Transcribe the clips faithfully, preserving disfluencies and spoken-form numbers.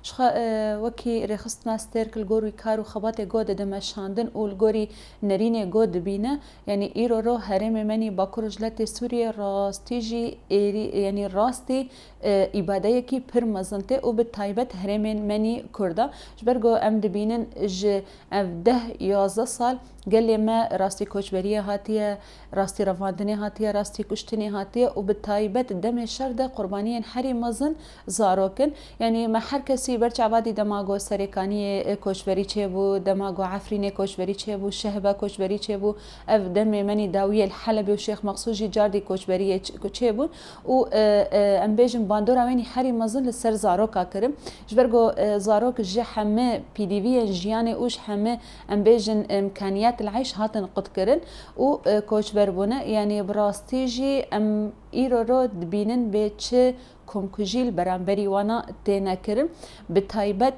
Ji xwe, e, wekî rêxistina Stêrk li gor wî kar û xebatê go dide meşandin û li gorî nerînê go dibîne, yanî îro ro herêmê me nî Bakur û Jiletê Sûriyê rastî jî êrî, yanî rastî, e, îbadeyekî pir mezin tê û bi taybet herêmên me nî Kurda. Ji ber ku em dibînin ji ev deh yazdeh sal gelê me rastî koçberiyê hatiye, rastî revandinê hatiye, rastî kuştinê hatiye û bi taybet demê şer de qurbaniyên herî mezin zarok in. Yanî me her kesî ber çava dî dema ku Serêkaniyê, e, koçberî çêbû, dema ku Efrînê koçberî çêbû, Şehba koçberî çêbû, ev demê me nî dawiyê li Helebê û Şêx Meqsûd jî cardî koçberiyê ç-, çêbûn û, e, e, em bêjin bandora wê nî herî mezin li ser zaroka kirin. Ji ber ku, e, zarok ji heme pîdîviyên jiyanê û ji heme, em bêjin, îmkaniyat li eyş hatin qutkirin û, e, koçber bûne. Yanî bi rastî jî em îro ro dibînin bê çi komkujî li beramberî wana têne kirin. Bi taybet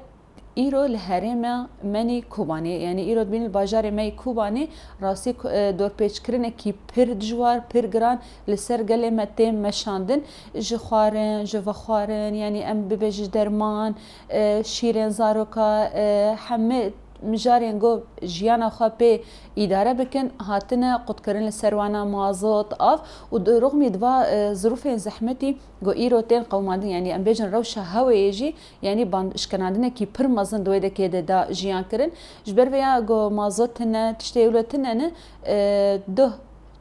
îro li herêma me nî Kobanê, yanî îro dibînin li bajarê me yê Kobanê rastî ku, e, dorpêçkirinekî pir dijwar, pir giran li ser gelê me tê meşandin. Ji xwarin, ji vexwarin, yanî em bibêjin ji derman, e, şîrên zaroka, e, hemî mijarên ku jiyana xwe pê îdare bikin, hatine qutkirin li ser wana mazot, av û di rixmî di va, e, zirûfên zehmetî ku îro tên qewimandin, yanî em bêjin rewşa heweyê jî, yanî ban-, şikenandinekî pir mezin di wê dekê de da jiyan kirin. Ji ber vêya ku mazot tune, tiştê wilo tune ne, e, duh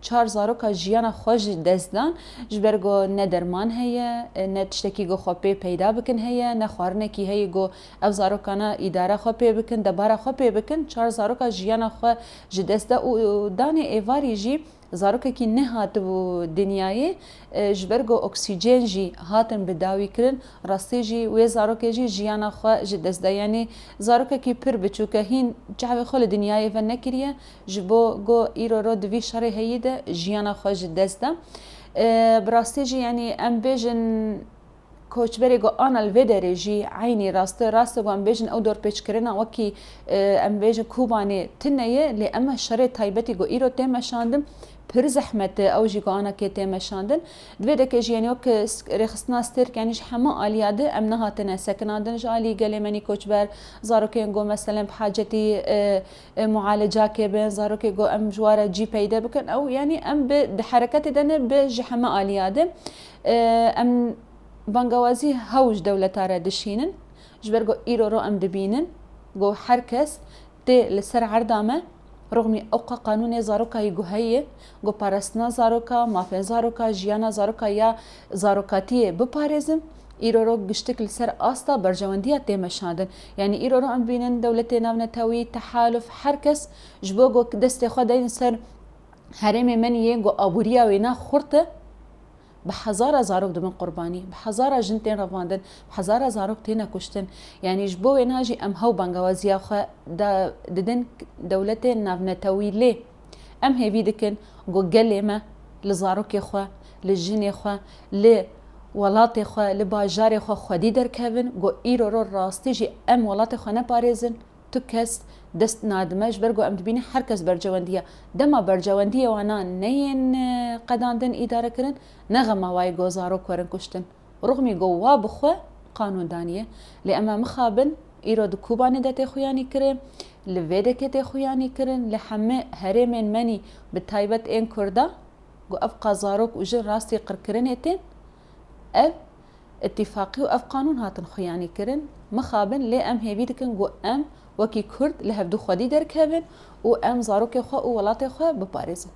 çar zaroka jiyana xwe ji dest dan, ji ber ku ne derman heye, ne tiştekî ku xwe pê peyda bikin heye, ne xwarinekî heye ku ev zarokana îdara xwe pê bikin, debara xwe pê bikin, çar zaroka jiyana xwe ji dest da û danê êvarî jî zarokekî nehatibû dinyayê, e, ji ber ku oksîjen jî hatin bi dawî kirin, rastî jî wê zarokê jî jiyana xwe ji dest da. Yanî zarokekî pir biçûk e, hîn çavê xwe li dinyayê ve nekiriye. Ji bo ku îro ro di vî şerê heyî de jiyana xwe ji dest da. E, bi rastî jî, yanî em bêjin koçberê ku ana li vê derê jî eynî rast e. Rast e ku em bêjin ew dorpêçkirina wekî, e, em bêjin Kobanê tune ye, lê ema şerê taybetî ku îro tê meşandin pir zehmet e, ew jî ku ana kê tê meşandin. Di vê dekê jî, yanî wek s-, rêxistina Stêrk, yanî ji heme aliya de em nehatine sekinandin, ji alî gelê me nî koçber, zarokên ku meselen bi hacetî, e, e, mualecakê bin, zarokê ku em ji wa re cî peyde bikin, ew, yanî em bi, di hereketê de ne, bi ji heme aliya de. E, em bangawazî hew ji dewleta re dişînin, ji ber ku îro ro em dibînin ku her kes tê li ser erda me, rixmî ewqa qanûnê zaroka yî ku heye, ku parastina zaroka, mafên zaroka, jiyana zaroka ya zarokatiyê biparêzin, îro ro giştik li ser asta berjewendiya tê meşandin. Yanî îro ro em bînin dewletê navnetewî, tehaluf, her kes ji bo ku destê xwe deyn ser herêmê me nî yên ku aboriya wêna xurt e, bi hezara zarok dibin qurbanî, bi hezara jin tên revandin, bi hezara zarok têne kuştin. Yanî ji bo wêna jî em hew bangawaziya xwe da didin dewletên navnetewî, lê em hêvî dikin ku gelê me li zarokê xwe, li jinê xwe, li welatê xwe, li bajarê xwe xwedî derkevin, ku îro ro rastî jî em welatê xwe neparêzin, tu kes dest nadime, ji ber ku em dibînin her kes berjewendiya. Dema berjewendiyê wana neyên, e, qedandin, îdare kirin, ne xema wayê ku zarok werin kuştin. Rixmî ku wa bi xwe qanûn daniye. Lê em mixabin, îro di Kobanê de tê xuyanî kirin, li vê dekê tê xuyanî kirin, li hemî herêmên me nî bi taybet ên Kurda, ku ev qas zarok û jin rastî qirkirinê tên, ev îtîfaqî û ev qanûn hatin xuyanî kirin. Mixabin, lê em hêvî dikin ku em wekî Kurd li hevdû xwedî derkevin û em zarokê xwe û welatê xwe biparêzin.